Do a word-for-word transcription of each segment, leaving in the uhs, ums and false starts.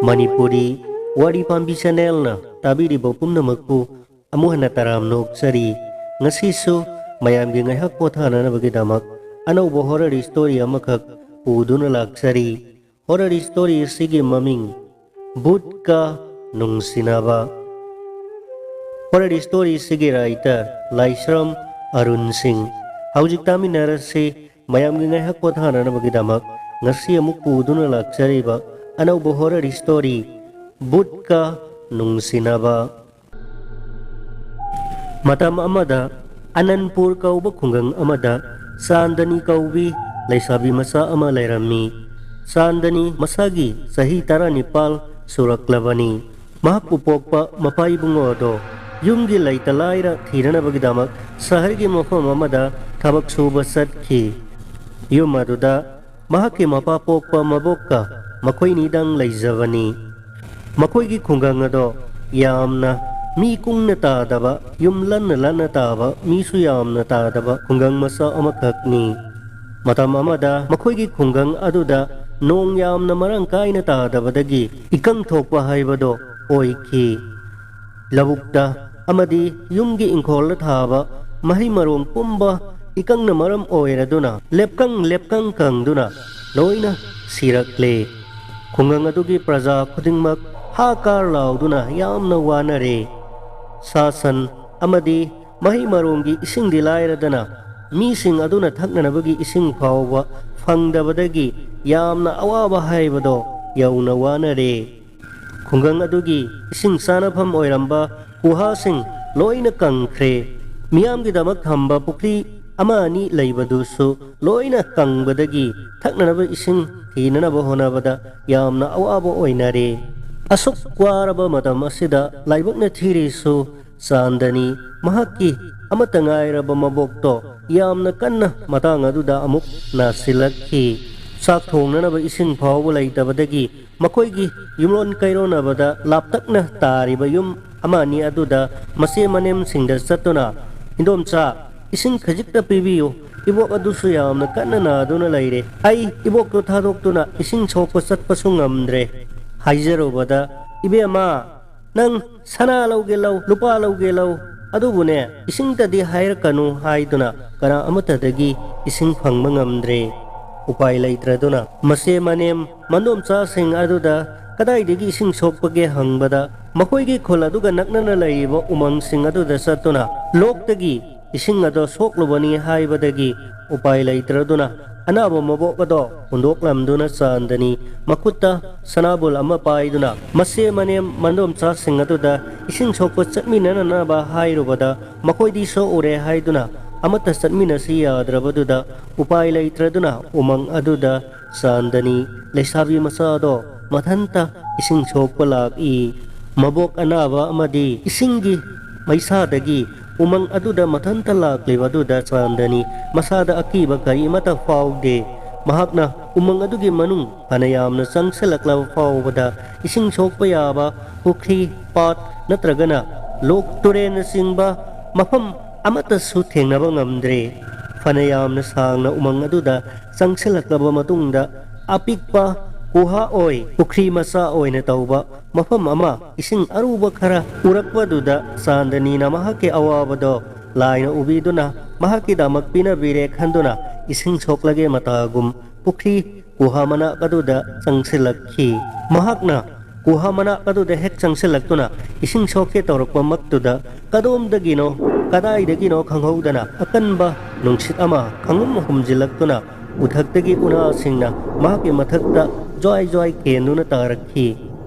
ꯃꯅꯤꯄꯨꯔꯤ ꯋꯥꯔꯤ ꯄꯥꯝꯕꯤ ꯆꯦꯅꯦꯜꯅ ꯇꯥꯕꯤꯔꯤꯕ ꯄꯨꯝꯅꯃꯛꯄꯨ ꯑꯃꯨꯛ ꯍꯟꯅ ꯇꯔꯥꯝꯅ ꯑꯣꯛꯆꯔꯤ꯫ ꯉꯁꯤꯁꯨ ꯃꯌꯥꯝꯒꯤ ꯉꯥꯏꯍꯥꯛ ꯄꯣꯊꯥꯅꯅꯕꯒꯤꯗꯃꯛ ꯑꯅꯧꯕ ꯍꯣꯔꯔ ꯁ꯭ꯇꯣꯔꯤ ꯑꯃꯈꯛ ꯄꯨꯗꯨꯅ ꯂꯥꯛꯆꯔꯤ꯫ ꯍꯣꯔꯔ ꯁ꯭ꯇꯣꯔꯤ ꯑꯁꯤꯒꯤ ꯃꯃꯤꯡ ꯚꯨꯠꯀ ꯅꯨꯡꯁꯤꯅꯕ꯫ ꯍꯣꯔꯔ ꯁ꯭ꯇꯣꯔꯤ ꯑꯁꯤꯒꯤ ꯔꯥꯏꯇꯔ ꯂꯥꯏꯁ꯭ꯔꯝ ꯑꯔꯨꯟ ꯁꯤꯡ꯫ ꯍꯧꯖꯤꯛ ꯇꯥꯃꯤꯟꯅꯔꯁꯤ꯫ ꯃꯌꯥꯝꯒꯤ ꯉꯥꯏꯍꯥꯛ ꯄꯣꯊꯥꯅꯅꯕꯒꯤꯗꯃꯛ ꯉꯁꯤ ꯑꯃꯨꯛ ꯄꯨꯗꯨꯅ ꯂꯥꯛꯆꯔꯤꯕ ꯑꯅꯧꯕ ꯍꯣꯔꯔ ꯁ꯭ꯇꯣꯔꯤ ꯚꯨꯠꯀ ꯅꯨꯡꯁꯤꯅꯕ꯫ ꯃꯇꯝ ꯑꯃꯗ ꯑꯅꯟꯄꯨꯔ ꯀꯧꯕ ꯈꯨꯡꯒꯪ ꯑꯃꯗ ꯆꯥꯟꯗꯅꯤ ꯀꯧꯕꯤ ꯂꯩꯁꯥꯕꯤ ꯃꯆꯥ ꯑꯃ ꯂꯩꯔꯝꯃꯤ꯫ ꯆꯥꯟꯗꯅꯤ ꯃꯁꯥꯒꯤ ꯆꯍꯤ ꯇꯔꯥꯅꯤꯄꯥꯜ ꯁꯨꯔꯛꯂꯕꯅꯤ꯫ ꯃꯍꯥꯛꯄꯨ ꯄꯣꯛꯄ ꯃꯄꯥ ꯏꯕꯨꯡꯉꯣ ꯑꯗꯣ ꯌꯨꯝꯒꯤ ꯂꯩꯇ ꯂꯥꯏꯔ ꯊꯤꯅꯅꯕꯒꯤꯗꯃꯛ ꯁꯍꯔꯒꯤ ꯃꯐꯝ ꯑꯃꯗ ꯊꯕꯛ ꯁꯨꯕ ꯆꯠꯈꯤ꯫ ꯌꯨꯝ ꯑꯗꯨꯗ ꯃꯍꯥꯛꯀꯤ ꯃꯄꯥ ꯄꯣꯛꯄ ꯃꯕꯣꯛꯀ ꯃꯈꯣꯏꯅꯤꯗꯪ ꯂꯩꯖꯕꯅꯤ꯫ ꯃꯈꯣꯏꯒꯤ ꯈꯨꯡꯒꯪ ꯑꯗꯣ ꯌꯥꯝꯅ ꯃꯤ ꯀꯨꯡꯅ ꯇꯥꯗꯕ, ꯌꯨꯝ ꯂꯟꯅ ꯂꯟꯅ ꯇꯥꯕ, ꯃꯤꯁꯨ ꯌꯥꯝꯅ ꯇꯥꯗꯕ ꯈꯨꯡꯒꯪ ꯃꯆꯥ ꯑꯃꯈꯛꯅꯤ꯫ ꯃꯇꯝ ꯑꯃꯗ ꯃꯈꯣꯏꯒꯤ ꯈꯨꯡꯒꯪ ꯑꯗꯨꯗ ꯅꯣꯡ ꯌꯥꯝꯅ ꯃꯔꯥꯡ ꯀꯥꯏꯅ ꯇꯥꯗꯕꯗꯒꯤ ꯏꯀꯪ ꯊꯣꯛꯄ ꯍꯥꯏꯕꯗꯣ ꯑꯣꯏꯈꯤ꯫ ꯂꯧꯕꯨꯛꯇ ꯑꯃꯗꯤ ꯌꯨꯝꯒꯤ ꯏꯪꯈꯣꯜꯗ ꯊꯥꯕ ꯃꯍꯩ ꯃꯔꯣꯡ ꯄꯨꯝꯕ ꯏꯀꯪꯅ ꯃꯔꯝ ꯑꯣꯏꯔꯗꯨꯅ ꯂꯦꯞꯀꯪ ꯂꯦꯞꯀꯪ ꯀꯪꯗꯨꯅ ꯂꯣꯏꯅ ꯁꯤꯔꯛꯂꯦ꯫ ꯈꯨꯡꯒꯪ ꯑꯗꯨꯒꯤ ꯄ꯭ꯔꯖꯥ ꯈꯨꯗꯤꯡꯃꯛ ꯍꯥ ꯀꯥꯔ ꯂꯥꯎꯗꯨꯅ ꯌꯥꯝꯅ ꯋꯥꯅꯔꯦ꯫ ꯁꯥ ꯁꯟ ꯑꯃꯗꯤ ꯃꯍꯩ ꯃꯔꯣꯡꯒꯤ ꯏꯁꯤꯡꯗꯤ ꯂꯥꯏꯔꯗꯅ ꯃꯤꯁꯤꯡ ꯑꯗꯨꯅ ꯊꯛꯅꯅꯕꯒꯤ ꯏꯁꯤꯡ ꯐꯥꯎꯕ ꯐꯪꯗꯕꯗꯒꯤ ꯌꯥꯝꯅ ꯑꯋꯥꯕ ꯍꯥꯏꯕꯗꯣ ꯌꯧꯅ ꯋꯥꯅꯔꯦ꯫ ꯈꯨꯡꯒꯪ ꯑꯗꯨꯒꯤ ꯏꯁꯤꯡ ꯆꯥꯅꯐꯝ ꯑꯣꯏꯔꯝꯕ ꯈꯨꯍꯥꯁꯤꯡ ꯂꯣꯏꯅ ꯀꯪꯈ꯭ꯔꯦ꯫ ꯃꯤꯌꯥꯝꯒꯤꯗꯃꯛ ꯊꯝꯕ ꯄꯨꯈ꯭ꯔꯤ ꯑꯃ ꯑꯅꯤ ꯂꯩꯕꯗꯨꯁꯨ ꯂꯣꯏꯅ ꯀꯪꯕꯗꯒꯤ ꯊꯛꯅꯅꯕ ꯏꯁꯤꯡ ꯊꯤꯅꯅꯕ ꯍꯣꯠꯅꯕꯗ ꯌꯥꯝꯅ ꯑꯋꯥꯕ ꯑꯣꯏꯅꯔꯦ꯫ ꯑꯁꯨꯛ ꯋꯥꯔꯕ ꯃꯇꯝ ꯑꯁꯤꯗ ꯂꯥꯏꯕꯛꯅ ꯊꯤꯔꯤꯁꯨ ꯆꯥꯟꯗꯅꯤ ꯃꯍꯥꯛꯀꯤ ꯑꯃꯠꯇ ꯉꯥꯏꯔꯕ ꯃꯕꯣꯛꯇꯣ ꯌꯥꯝꯅ ꯀꯟꯅ ꯃꯇꯥꯡ ꯑꯗꯨꯗ ꯑꯃꯨꯛ ꯅꯥꯁꯤꯜꯂꯛꯈꯤ꯫ ꯆꯥꯛ ꯊꯣꯡꯅꯅꯕ ꯏꯁꯤꯡ ꯐꯥꯎꯕ ꯂꯩꯇꯕꯗꯒꯤ ꯃꯈꯣꯏꯒꯤ ꯌꯨꯝꯂꯣꯟ ꯀꯩꯔꯣꯟꯅꯕꯗ ꯂꯥꯞꯇꯛꯅ ꯇꯥꯔꯤꯕ ꯌꯨꯝ ꯑꯃ ꯑꯅꯤ ꯑꯗꯨꯗ ꯃꯆꯦ ꯃꯅꯦꯝꯁꯤꯡꯗ ꯆꯠꯇꯨꯅ, "ꯏꯟꯗꯣꯝꯆꯥ, ꯏꯁꯤꯡ ꯈꯖꯤꯛꯇ ꯄꯤꯕꯤꯌꯨ, ꯏꯕꯣꯛ ꯑꯗꯨꯁꯨ ꯌꯥꯝꯅ ꯀꯟꯅ ꯅꯥꯗꯨꯅ ꯂꯩꯔꯦ꯫ ꯑꯩ ꯏꯕꯣꯛꯇꯨ ꯊꯥꯗꯣꯛꯇꯨꯅ ꯏꯁꯤꯡ ꯁꯣꯛꯄ ꯆꯠꯄꯁꯨ ꯉꯝꯗ꯭ꯔꯦ" ꯍꯥꯏꯖꯔꯨꯕꯗ, "ꯏꯕꯦꯝꯃ, ꯅꯪ ꯁꯅꯥ ꯂꯧꯒꯦ ꯂꯧ, ꯂꯨꯄꯥ ꯂꯧꯒꯦ ꯂꯧ, ꯑꯗꯨꯕꯨꯅꯦ, ꯏꯁꯤꯡꯇꯗꯤ ꯍꯥꯏꯔꯛꯀꯅꯨ" ꯍꯥꯏꯗꯨꯅ ꯀꯅꯥ ꯑꯃꯠꯇꯗꯒꯤ ꯏꯁꯤꯡ ꯐꯪꯕ ꯉꯝꯗ꯭ꯔꯦ꯫ ꯎꯄꯥꯏ ꯂꯩꯇ꯭ꯔꯗꯨꯅ ꯃꯆꯦ ꯃꯅꯦꯝ ꯃꯟꯗꯣꯝꯆꯥꯁꯤꯡ ꯑꯗꯨꯗ ꯀꯗꯥꯏꯗꯒꯤ ꯏꯁꯤꯡ ꯁꯣꯛꯄꯒꯦ ꯍꯪꯕꯗ, ꯃꯈꯣꯏꯒꯤ ꯈꯨꯜ ꯑꯗꯨꯒ ꯅꯛꯅꯅ ꯂꯩꯔꯤꯕ ꯎꯃꯪꯁꯤꯡ ꯑꯗꯨꯗ ꯆꯠꯇꯨꯅ ꯂꯣꯛꯇꯒꯤ ꯏꯁꯤꯡ ꯑꯗꯣ ꯁꯣꯛꯂꯨꯕꯅꯤ ꯍꯥꯏꯕꯗꯒꯤ ꯎꯄꯥꯏ ꯂꯩꯇ꯭ꯔꯗꯨꯅ ꯑꯅꯥꯕ ꯃꯕꯣꯛ ꯑꯗꯣ ꯍꯨꯟꯗꯣꯛꯂꯝꯗꯨꯅ ꯆꯥꯟꯗꯅꯤ ꯃꯈꯨꯠꯇ ꯁꯅꯥꯕꯨꯜ ꯑꯃ ꯄꯥꯏꯗꯨꯅ ꯃꯆꯦ ꯃꯅꯦꯝ ꯃꯟꯗꯣꯝꯆꯥꯁꯤꯡ ꯑꯗꯨꯗ ꯏꯁꯤꯡ ꯁꯣꯛꯄ ꯆꯠꯃꯤꯟꯅꯅꯅꯕ ꯍꯥꯏꯔꯨꯕꯗ, ꯃꯈꯣꯏꯗꯤ ꯁꯣꯛꯎꯔꯦ ꯍꯥꯏꯗꯨꯅ ꯑꯃꯠꯇ ꯆꯠꯃꯤꯟꯅꯁꯤ ꯌꯥꯗ꯭ꯔꯕꯗꯨꯗ, ꯎꯄꯥꯏ ꯂꯩꯇ꯭ꯔꯗꯨꯅ ꯎꯃꯪ ꯑꯗꯨꯗ ꯆꯥꯟꯗꯅꯤ ꯂꯩꯁꯥꯕꯤ ꯃꯆꯥꯗꯣ ꯃꯊꯟꯇ ꯏꯁꯤꯡ ꯁꯣꯛꯄ ꯂꯥꯛꯏ꯫ ꯃꯕꯣꯛ ꯑꯅꯥꯕ ꯑꯃꯗꯤ ꯏꯁꯤꯡꯒꯤ ꯃꯩꯁꯥꯗꯒꯤ ꯎꯃꯪ ꯑꯗꯨꯗ ꯃꯊꯟꯇ ꯂꯥꯛꯂꯤꯕ ꯑꯗꯨꯗ ꯆꯥꯟꯗꯅꯤ ꯃꯁꯥꯗ ꯑꯀꯤꯕ ꯀꯔꯤꯃꯠꯇ ꯐꯥꯎꯗꯦ꯫ ꯃꯍꯥꯛꯅ ꯎꯃꯪ ꯑꯗꯨꯒꯤ ꯃꯅꯨꯡ ꯐꯅ ꯌꯥꯝꯅ ꯆꯪꯁꯤꯜꯂꯛꯂꯕ ꯐꯥꯎꯕꯗ ꯏꯁꯤꯡ ꯁꯣꯛꯄ ꯌꯥꯕ ꯄꯨꯈ꯭ꯔꯤ, ꯄꯥꯠ ꯅꯠꯇ꯭ꯔꯒꯅ ꯂꯣꯛ, ꯇꯨꯔꯦꯜꯅꯆꯤꯡꯕ ꯃꯐꯝ ꯑꯃꯠꯇꯁꯨ ꯊꯦꯡꯅꯕ ꯉꯝꯗ꯭ꯔꯦ꯫ ꯐꯅ ꯌꯥꯝꯅ ꯁꯥꯡꯅ ꯎꯃꯪ ꯑꯗꯨꯗ ꯆꯪꯁꯤꯜꯂꯛꯂꯕ ꯃꯇꯨꯡꯗ, ꯑꯄꯤꯛꯄ ꯒꯨꯍꯥ ꯑꯣꯏ ꯄꯨꯈ꯭ꯔꯤ ꯃꯆꯥ ꯑꯣꯏꯅ ꯇꯧꯕ ꯃꯐꯝ ꯑꯃ ꯏꯁꯤꯡ ꯑꯔꯨꯕ ꯈꯔ ꯎꯔꯛꯄꯗꯨꯗ, ꯆꯥꯟꯗꯅꯤꯅ ꯃꯍꯥꯛꯀꯤ ꯑꯋꯥꯕꯗꯣ ꯂꯥꯏꯅ ꯎꯕꯤꯗꯨꯅ ꯃꯍꯥꯛꯀꯤꯗꯃꯛ ꯄꯤꯅꯕꯤꯔꯦ ꯈꯟꯗꯨꯅ ꯏꯁꯤꯡ ꯁꯣꯛꯂꯒꯦ ꯃꯇꯥꯒꯨꯝ ꯄꯨꯈ꯭ꯔꯤ ꯒꯨꯍꯥ ꯃꯅꯥꯛ ꯑꯗꯨꯗ ꯆꯪꯁꯤꯜꯂꯛꯈꯤ꯫ ꯃꯍꯥꯛꯅ ꯒꯨꯍꯥ ꯃꯅꯥꯛ ꯑꯗꯨꯗ ꯍꯦꯛ ꯆꯪꯁꯤꯜꯂꯛꯇꯨꯅ ꯏꯁꯤꯡ ꯁꯣꯛꯀꯦ ꯇꯧꯔꯛꯄ ꯃꯛꯇꯨꯗ, ꯀꯗꯣꯝꯗꯒꯤꯅꯣ ꯀꯗꯥꯏꯗꯒꯤꯅꯣ ꯈꯪꯍꯧꯗꯅ ꯑꯀꯟꯕ ꯅꯨꯡꯁꯤꯠ ꯑꯃ ꯈꯪꯍꯨꯝ ꯍꯨꯝꯖꯤꯜꯂꯛꯇꯨꯅ ꯎꯊꯛꯇꯒꯤ ꯎꯅꯥꯁꯤꯡꯅ ꯃꯍꯥꯛꯀꯤ ꯃꯊꯛꯇ ꯖ꯭ꯋꯥꯏ ꯖ꯭ꯋꯥꯏ ꯀꯦꯟꯗꯨꯅ ꯇꯥꯔꯛꯈꯤ꯫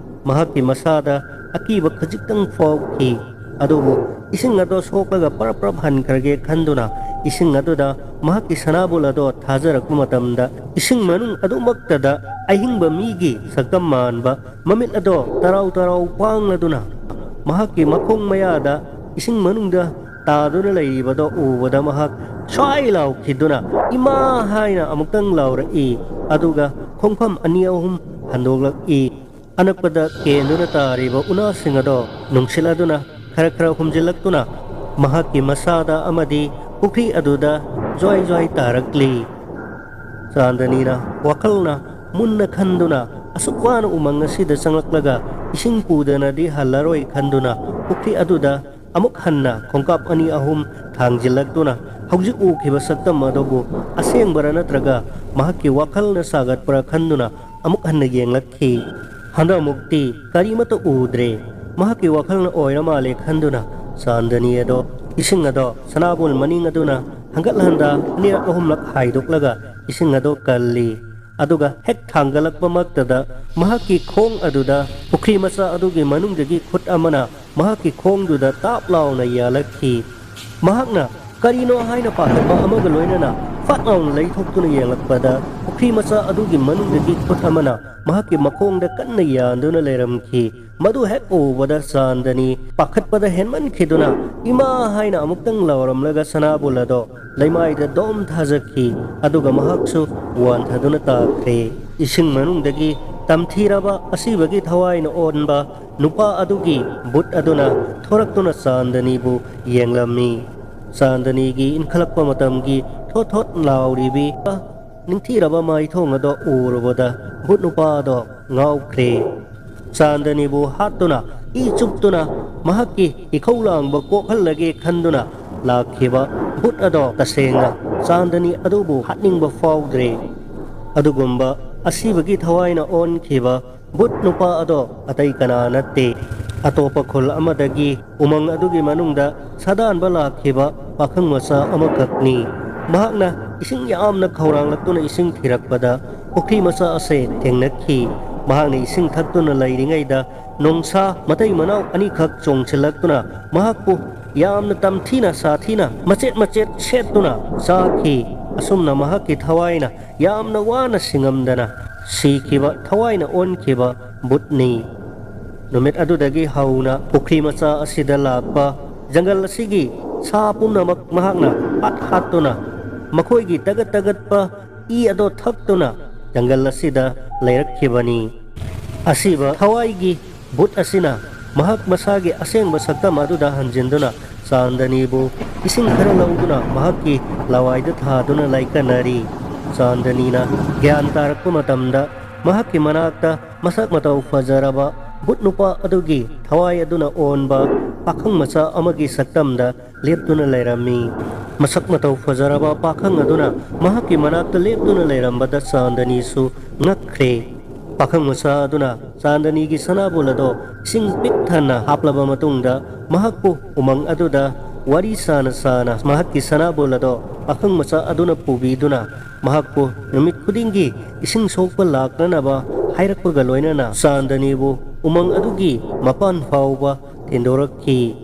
ꯃꯍꯥꯛꯀꯤ ꯃꯁꯥꯗ ꯑꯀꯤꯕ ꯈꯖꯤꯛꯇꯪ ꯐꯥꯎꯈꯤ꯫ ꯑꯗꯨꯕꯨ ꯏꯁꯤꯡ ꯑꯗꯣ ꯁꯣꯛꯂꯒ ꯄꯔꯞ ꯄꯔꯞ ꯍꯟꯈ꯭ꯔꯒꯦ ꯈꯟꯗꯨꯅ ꯏꯁꯤꯡ ꯑꯗꯨꯗ ꯃꯍꯥꯛꯀꯤ ꯁꯅꯥꯕꯨꯜ ꯑꯗꯣ ꯊꯥꯖꯔꯛꯄ ꯃꯇꯝꯗ, ꯏꯁꯤꯡ ꯃꯅꯨꯡ ꯑꯗꯨꯃꯛꯇꯗ ꯑꯍꯤꯡꯕ ꯃꯤꯒꯤ ꯁꯛꯇꯝ ꯃꯥꯟꯕ ꯃꯃꯤꯠ ꯑꯗꯣ ꯇꯔꯥꯎ ꯇꯔꯥꯎ ꯄꯥꯡꯂꯗꯨꯅ ꯃꯍꯥꯛꯀꯤ ꯃꯈꯣꯡ ꯃꯌꯥꯗ ꯏꯁꯤꯡ ꯃꯅꯨꯡꯗ ꯇꯥꯗꯨꯅ ꯂꯩꯔꯤꯕꯗꯣ ꯎꯕꯗ ꯃꯍꯥꯛ ꯁ꯭ꯋꯥꯏ ꯂꯥꯎꯈꯤꯗꯨꯅ "ꯏꯃꯥ!" ꯍꯥꯏꯅ ꯑꯃꯨꯛꯇꯪ ꯂꯥꯎꯔꯛꯏ꯫ ꯑꯗꯨꯒ ꯈꯣꯡꯐꯝ ꯑꯅꯤ ꯑꯍꯨꯝ ꯍꯟꯗꯣꯛꯂꯛꯏ꯫ ꯑꯅꯛꯄꯗ ꯀꯦꯟꯗꯨꯅ ꯇꯥꯔꯤꯕ ꯎꯅꯥꯁꯤꯡ ꯑꯗꯣ ꯅꯨꯡꯁꯤꯠ ꯑꯗꯨꯅ ꯈꯔ ꯈꯔ ꯍꯨꯝꯖꯤꯜꯂꯛꯇꯨꯅ ꯃꯍꯥꯛꯀꯤ ꯃꯁꯥꯗ ꯑꯃꯗꯤ ꯄꯨꯈ꯭ꯔꯤ ꯑꯗꯨꯗ ꯖ꯭ꯋꯥꯏ ꯖ꯭ꯋꯥꯏ ꯇꯥꯔꯛꯂꯤ꯫ ꯆꯥꯟꯗꯅꯤꯅ ꯋꯥꯈꯜꯅ ꯃꯨꯟꯅ ꯈꯟꯗꯨꯅ ꯑꯁꯨꯛ ꯋꯥꯅ ꯎꯃꯪ ꯑꯁꯤꯗ ꯆꯪꯂꯛꯂꯒ ꯏꯁꯤꯡ ꯄꯨꯗꯅꯗꯤ ꯍꯜꯂꯔꯣꯏ ꯈꯟꯗꯨꯅ ꯄꯨꯈ꯭ꯔꯤ ꯑꯗꯨꯗ ꯑꯃꯨꯛ ꯍꯟꯅ ꯈꯣꯡꯀꯥꯞ ꯑꯅꯤ ꯑꯍꯨꯝ ꯊꯥꯡꯖꯤꯜꯂꯛꯇꯨꯅ ꯍꯧꯖꯤꯛ ꯎꯈꯤꯕ ꯁꯛꯇꯝ ꯑꯗꯨꯕꯨ ꯑꯁꯦꯡꯕꯔꯥ ꯅꯠꯇ꯭ꯔꯒ ꯃꯍꯥꯛꯀꯤ ꯋꯥꯈꯜꯅ ꯁꯥꯒꯠꯄ꯭ꯔꯥ ꯈꯟꯗꯨꯅ ꯑꯃꯨꯛ ꯍꯟꯅ ꯌꯦꯡꯂꯛꯈꯤ꯫ ꯍꯟꯗꯛꯃꯨꯛꯇꯤ ꯀꯔꯤꯃꯠꯇ ꯎꯗ꯭ꯔꯦ꯫ ꯃꯍꯥꯛꯀꯤ ꯋꯥꯈꯜꯅ ꯑꯣꯏꯔ ꯃꯥꯜꯂꯦ ꯈꯟꯗꯨꯅ ꯆꯥꯟꯗꯅꯤ ꯑꯗꯣ, ꯏꯁꯤꯡ ꯑꯗꯣ ꯁꯅꯥꯕꯨꯜ ꯃꯅꯤꯡ ꯑꯗꯨꯅ ꯍꯟꯒꯠ ꯍꯟꯗ ꯑꯅꯤꯔꯛ ꯑꯍꯨꯝꯂꯛ ꯍꯥꯏꯗꯣꯛꯂꯒ ꯏꯁꯤꯡ ꯑꯗꯣ ꯀꯜꯂꯤ꯫ ꯑꯗꯨꯒ ꯍꯦꯛ ꯊꯥꯡꯒꯠꯂꯛꯄꯃꯛꯇꯗ ꯃꯍꯥꯛꯀꯤ ꯈꯣꯡ ꯑꯗꯨꯗ ꯄꯨꯈ꯭ꯔꯤ ꯃꯆꯥ ꯑꯗꯨꯒꯤ ꯃꯅꯨꯡꯗꯒꯤ ꯈꯨꯠ ꯑꯃꯅ ꯃꯍꯥꯛꯀꯤ ꯈꯣꯡꯗꯨꯗ ꯇꯥꯞ ꯂꯥꯎꯅ ꯌꯥꯜꯂꯛꯈꯤ꯫ ꯃꯍꯥꯛꯅ ꯀꯔꯤꯅꯣ ꯍꯥꯏꯅ ꯄꯥꯈꯠꯄ ꯑꯃꯒ ꯂꯣꯏꯅꯅ ꯐꯠ ꯂꯥꯎꯅ ꯂꯩꯊꯣꯛꯇꯨꯅ ꯌꯦꯡꯂꯛꯄꯗ ꯄꯨꯈ꯭ꯔꯤ ꯃꯆꯥ ꯑꯗꯨꯒꯤ ꯃꯅꯨꯡꯗꯒꯤ ꯈꯨꯠ ꯑꯃꯅ ꯃꯍꯥꯛꯀꯤ ꯃꯈꯣꯡꯗ ꯀꯟꯅ ꯌꯥꯟꯗꯨꯅ ꯂꯩꯔꯝꯈꯤ꯫ ꯃꯗꯨ ꯍꯦꯛ ꯎꯕꯗ ꯆꯥꯟꯗꯅꯤ ꯄꯥꯈꯠꯄꯗ ꯍꯦꯟꯃꯟꯈꯤꯗꯨꯅ "ꯏꯃꯥ!" ꯍꯥꯏꯅ ꯑꯃꯨꯛꯇꯪ ꯂꯥꯎꯔꯝꯂꯒ ꯁꯅꯥꯕꯨꯜ ꯑꯗꯣ ꯂꯩꯃꯥꯏꯗ ꯗꯣꯝ ꯊꯥꯖꯈꯤ꯫ ꯑꯗꯨꯒ ꯃꯍꯥꯛꯁꯨ ꯋꯥꯟꯊꯗꯨꯅ ꯇꯥꯈ꯭ꯔꯦ꯫ ꯏꯁꯤꯡ ꯃꯅꯨꯡꯗꯒꯤ ꯇꯝꯊꯤꯔꯕ ꯑꯁꯤꯕꯒꯤ ꯊꯋꯥꯏꯅ ꯑꯣꯟꯕ ꯅꯨꯄꯥ ꯑꯗꯨꯒꯤ ꯕꯨꯠ ꯑꯗꯨꯅ ꯊꯣꯔꯛꯇꯨꯅ ꯆꯥꯟꯗꯅꯤꯕꯨ ꯌꯦꯡꯂꯝꯃꯤ꯫ ꯆꯥꯟꯗꯅꯤꯒꯤ ꯏꯟꯈꯠꯂꯛꯄ ꯃꯇꯝꯒꯤ ꯊꯣꯠ ꯊꯣꯠ ꯂꯥꯎꯔꯤꯕꯤ ꯅꯤꯡꯊꯤꯔꯕ ꯃꯥꯏꯊꯣꯡ ꯑꯗꯣ ꯎꯔꯨꯕꯗ ꯕꯨꯠ ꯅꯨꯄꯥ ꯑꯗꯣ ꯉꯥꯎꯈ꯭ꯔꯦ꯫ ꯆꯥꯟꯗꯅꯤꯕꯨ ꯍꯥꯠꯇꯨꯅ ꯏ ꯆꯨꯞꯇꯨꯅ ꯃꯍꯥꯛꯀꯤ ꯏꯈꯧ ꯂꯥꯡꯕ ꯀꯣꯛꯍꯜꯂꯒꯦ ꯈꯟꯗꯨꯅ ꯂꯥꯛꯈꯤꯕ ꯕꯨꯠ ꯑꯗꯣ ꯇꯁꯦꯡꯅ ꯆꯥꯟꯗꯅꯤ ꯑꯗꯨꯕꯨ ꯍꯥꯠꯅꯤꯡꯕ ꯐꯥꯎꯗ꯭ꯔꯦ꯫ ꯑꯗꯨꯒꯨꯝꯕ ꯑꯁꯤꯕꯒꯤ ꯊꯋꯥꯏꯅ ꯑꯣꯟꯈꯤꯕ ꯕꯨꯠ ꯅꯨꯄꯥ ꯑꯗꯣ ꯑꯇꯩ ꯀꯅꯥ ꯅꯠꯇꯦ, ꯑꯇꯣꯞꯄ ꯈꯨꯜ ꯑꯃꯗꯒꯤ ꯎꯃꯪ ꯑꯗꯨꯒꯤ ꯃꯅꯨꯡꯗ ꯁꯥꯗꯥꯟꯕ ꯂꯥꯛꯈꯤꯕ ꯄꯥꯈꯪ ꯃꯆꯥ ꯑꯃꯈꯛꯅꯤ꯫ ꯃꯍꯥꯛꯅ ꯏꯁꯤꯡ ꯌꯥꯝꯅ ꯈꯧꯔꯥꯡꯂꯛꯇꯨꯅ ꯏꯁꯤꯡ ꯊꯤꯔꯛꯄꯗ ꯄꯨꯈ꯭ꯔꯤ ꯃꯆꯥ ꯑꯁꯦ ꯊꯦꯡꯅꯈꯤ꯫ ꯃꯍꯥꯛꯅ ꯏꯁꯤꯡ ꯊꯛꯇꯨꯅ ꯂꯩꯔꯤꯉꯩꯗ ꯅꯣꯡꯁꯥ ꯃꯇꯩ ꯃꯅꯥꯎ ꯑꯅꯤꯈꯛ ꯆꯣꯡꯁꯤꯜꯂꯛꯇꯨꯅ ꯃꯍꯥꯛꯄꯨ ꯌꯥꯝꯅ ꯇꯝꯊꯤꯅ ꯁꯥꯊꯤꯅ ꯃꯆꯦꯠ ꯃꯆꯦꯠ ꯁꯦꯠꯇꯨꯅ ꯆꯥꯈꯤ꯫ ꯑꯁꯨꯝꯅ ꯃꯍꯥꯛꯀꯤ ꯊꯋꯥꯏꯅ ꯌꯥꯝꯅ ꯋꯥꯅ ꯁꯤꯡꯉꯝꯗꯅ ꯁꯤꯈꯤꯕ ꯊꯋꯥꯏꯅ ꯑꯣꯟꯈꯤꯕ ꯕꯨꯠꯅꯤ꯫ ꯅꯨꯃꯤꯠ ꯑꯗꯨꯗꯒꯤ ꯍꯧꯅ ꯄꯨꯈ꯭ꯔꯤ ꯃꯆꯥ ꯑꯁꯤꯗ ꯂꯥꯛꯄ ꯖꯪꯒꯜ ꯑꯁꯤꯒꯤ ꯁꯥ ꯄꯨꯝꯅꯃꯛ ꯃꯍꯥꯛꯅ ꯍꯥꯠ ꯍꯥꯠꯇꯨꯅ ꯃꯈꯣꯏꯒꯤ ꯇꯒꯠ ꯇꯒꯠꯄ ꯏ ꯑꯗꯣ ꯊꯛꯇꯨꯅ ꯖꯪꯒꯜ ꯑꯁꯤꯗ ꯂꯩꯔꯛꯈꯤꯕꯅꯤ꯫ ꯑꯁꯤꯕ ꯊꯋꯥꯏꯒꯤ ꯕꯨꯠ ꯑꯁꯤꯅ ꯃꯍꯥꯛ ꯃꯁꯥꯒꯤ ꯑꯁꯦꯡꯕ ꯁꯛꯇꯝ ꯑꯗꯨꯗ ꯍꯟꯖꯤꯟꯗꯨꯅ ꯆꯥꯟꯗꯅꯤꯕꯨ ꯏꯁꯤꯡ ꯈꯔ ꯂꯧꯗꯨꯅ ꯃꯍꯥꯛꯀꯤ ꯂꯋꯥꯏꯗ ꯊꯥꯗꯨꯅ ꯂꯥꯏꯀꯠꯅꯔꯤ꯫ ꯆꯥꯟꯗꯅꯤꯅ ꯒ꯭ꯌꯥꯟ ꯇꯥꯔꯛꯄ ꯃꯇꯝꯗ ꯃꯍꯥꯛꯀꯤ ꯃꯅꯥꯛꯇ ꯃꯁꯛ ꯃꯇꯧ ꯐꯖꯔꯕ ꯚꯨꯠ ꯅꯨꯄꯥ ꯑꯗꯨꯒꯤ ꯊꯋꯥꯏ ꯑꯗꯨꯅ ꯑꯣꯟꯕ ꯄꯥꯈꯪ ꯃꯆꯥ ꯑꯃꯒꯤ ꯁꯛꯇꯝꯗ ꯂꯦꯞꯇꯨꯅ ꯂꯩꯔꯝꯃꯤ꯫ ꯃꯁꯛ ꯃꯇꯧ ꯐꯖꯔꯕ ꯄꯥꯈꯪ ꯑꯗꯨꯅ ꯃꯍꯥꯛꯀꯤ ꯃꯅꯥꯛꯇ ꯂꯦꯞꯇꯨꯅ ꯂꯩꯔꯝꯕꯗ ꯆꯥꯟꯗꯅꯤꯁꯨ ꯉꯛꯈ꯭ꯔꯦ꯫ ꯄꯥꯈꯪ ꯃꯆꯥ ꯑꯗꯨꯅ ꯆꯥꯟꯗꯅꯤꯒꯤ ꯁꯅꯥꯕꯨꯜ ꯑꯗꯣ ꯏꯁꯤꯡ ꯄꯤꯛ ꯊꯟꯅ ꯍꯥꯞꯂꯕ ꯃꯇꯨꯡꯗ ꯃꯍꯥꯛꯄꯨ ꯎꯃꯪ ꯑꯗꯨꯗ ꯋꯥꯔꯤ ꯁꯥꯅ ꯁꯥꯅ ꯃꯍꯥꯛꯀꯤ ꯁꯅꯥꯕꯨꯜ ꯑꯗꯣ ꯄꯥꯈꯪ ꯃꯆꯥ ꯑꯗꯨꯅ ꯄꯨꯕꯤꯗꯨꯅ ꯃꯍꯥꯛꯄꯨ ꯅꯨꯃꯤꯠ ꯈꯨꯗꯤꯡꯒꯤ ꯏꯁꯤꯡ ꯁꯣꯛꯄ ꯂꯥꯛꯅꯅꯕ ꯍꯥꯏꯔꯛꯄꯒ ꯂꯣꯏꯅꯅ ꯆꯥꯟꯗꯅꯤꯕꯨ ꯎꯃꯪ ꯑꯗꯨꯒꯤ ꯃꯄꯥꯟ ꯐꯥꯎꯕ ꯊꯤꯟꯗꯣꯔꯛꯈꯤ꯫